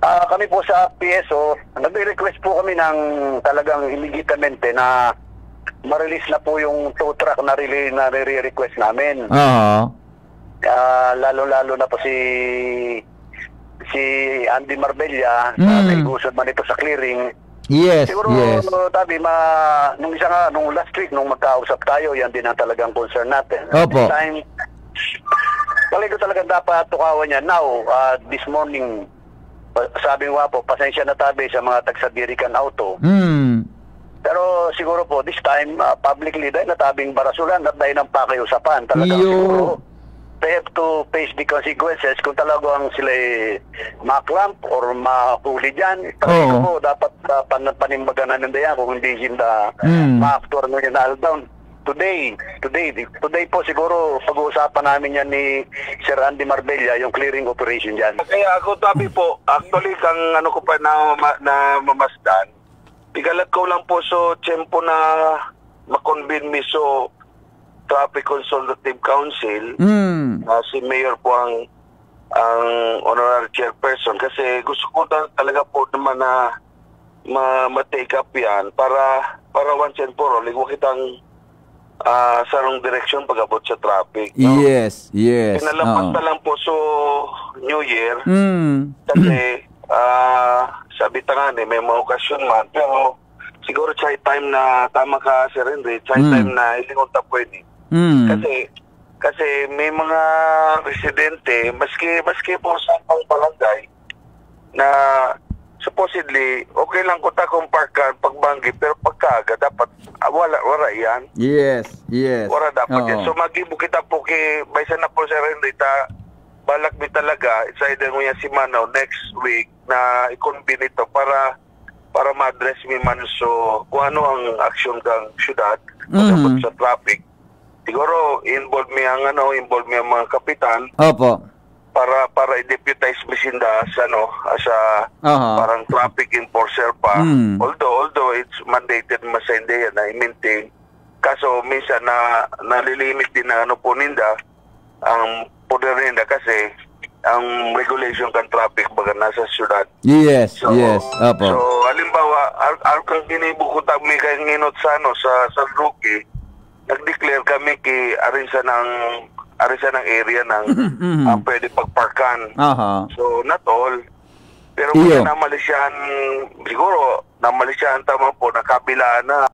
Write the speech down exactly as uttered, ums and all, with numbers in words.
Ah, kami po sa P S O, nagre-request po kami ng talagang immediatamente na ma-release na po yung tow truck na rele-, na nire-request namin. Oo. Ah, lalo-lalo na po si, si Andy Marbella, na Mm. may gusod man ito sa clearing. Yes, Siguro, yes. tabi, ma-, nung isa nga, nung last week, nung magkausap tayo, yan din ang talagang concern natin. Opo. This time, palagi ko talagang dapat tukawan yan. Now, ah, this morning, pa-, sabi nga po, pasensya na tabi sa mga tagsabirikan auto. Mm. Pero siguro po, this time, ah, publicly, dahil natabing barasulan at dahil ng pakiusapan, talagang Iyo. siguro, they have to face the consequences kung talagang sila ay ma-clamp or mahuli dyan. Palagi ko Oo. po, dapat, ah, pan-, panimbagan na ninda yan kung hindi sila Mm. ma-actuar ngayon na aldaw. Today, today, today po siguro pag-uusapan namin yan ni Sir Andy Marbella, yung clearing operation dyan. Kaya ako, tabi po, actually, kang ano ko pa na, ma-, na mamasdan, igalat ko lang po so tiyempo na ma-convene mi so Traffic Consultative Council, Mm. na si Mayor po ang, ang honorary chairperson. Kasi gusto ko ta-, talaga po naman na ma-, ma-take up yan para, para once and for all, igwa kitang, ah, sarong direksyon pag-abot sa traffic, no? Yes, yes. Pinalampas Oo. na lang po so New Year. Mm. Kasi, ah, sabi ta nga ni, may mga okasyon man, pero siguro it's high time na, tama ka, Sir Henry, it's high Mm. time na hilingon ta pwede. Mm. Kasi, kasi may mga residente, maski, maski po sa pang barangay, na supposedly, okay lang ko ta kung parkan, pagbanggi, pero pagkaaga, dapat, ah, wala, wala yan. Yes, yes. Wala dapat yan. Oo. So, magibo kita po ki, may sana po, Sir Henry, ta, balak mi talaga, it's either nguya semana o next week, na i-convene ito para, para ma-address mi man so kung ano ang aksyon kang syudad Mhm. pagkabot sa traffic. Siguro, involve mi ang, ano, involve mi ang mga kapitan Opo. para, para i-deputize mi sinda as, ano, as a Aha. parang traffic enforcer pa. Mm. Although, although it's mandated man sa inda yan na i-maintain. Kaso, minsan na, nalilimit din ang ano po ninda, ang poder ninda kasi ang regulation kan traffic baga nasa syudad. Yes, So, yes. Opo. so, halimbawa, ar-, ar-, kang ginibo ko ta-, may kayang inot sa, ano, sa San Roque, nag-declare kami ki arin sa nang, arin sa nang area ng Mhm. ang pwede pagparkan. Aha. So, not all. Pero Iyo. kaya namalisyan, siguro, namalisyan tama po, nakabilaan na.